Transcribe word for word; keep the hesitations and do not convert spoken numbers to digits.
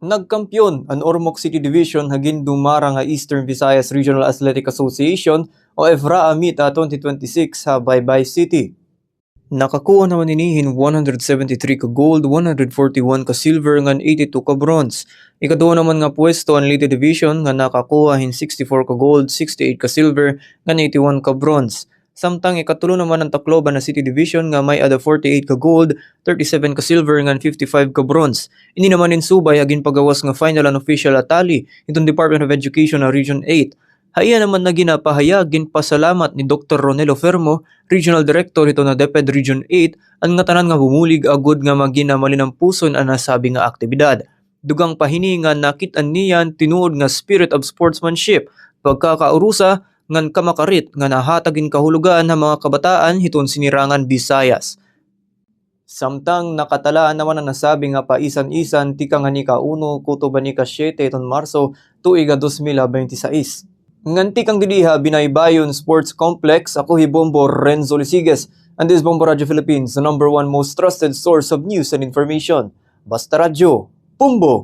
Nagkampiyon an Ormoc City Division ha gindumara nga Eastern Visayas Regional Athletic Association o EVRAA meet ha twenty twenty-six ha Baybay City. Nakakuha naman ini hin one hundred seventy-three ka gold, one hundred forty-one ka silver, ngan eighty-two ka bronze. Ikaduha naman nga pwesto an Leyte Division nga nakakuha hin sixty-four ka gold, sixty-eight ka silver, ngan eighty-one ka bronze. Samtang ikatulo naman an Tacloban nga City Division nga may-ada forty-eight ka gold, thirty-seven ka silver, ngan fifty-five ka bronze. Ini naman in subay ha ginpagawas nga final unofficial tally hiton Department of Education ha Region eight. Ha iya naman nga ginapahayag, ginpasalamat ni Doktor Ronelo Fermo, Regional Director hiton DepEd Region eight, an ngatanan nga bumulig agod nga magin malinampuson an nasabi nga aktibidad. Dugang pa hini nga nakit-an niya an tinuod nga spirit of sportsmanship, pagkakaurusa, ngan kamakarit nga nahatag hin kahulogan ha mga kabataan hiton Sinirangan Visayas. Samtang nakatalaan naman an nasabi nga paisan-isan tikang han ika-uno kutob han ika-siyete hiton Marso, tuig ha dos mil bente seis. Ngan tikang didi ha Binaybayon Sports Complex, ako hi Bombo Renzo Lisiges, and this Bombo Radyo Philippines, the number one most trusted source of news and information. Basta Radyo, Bombo!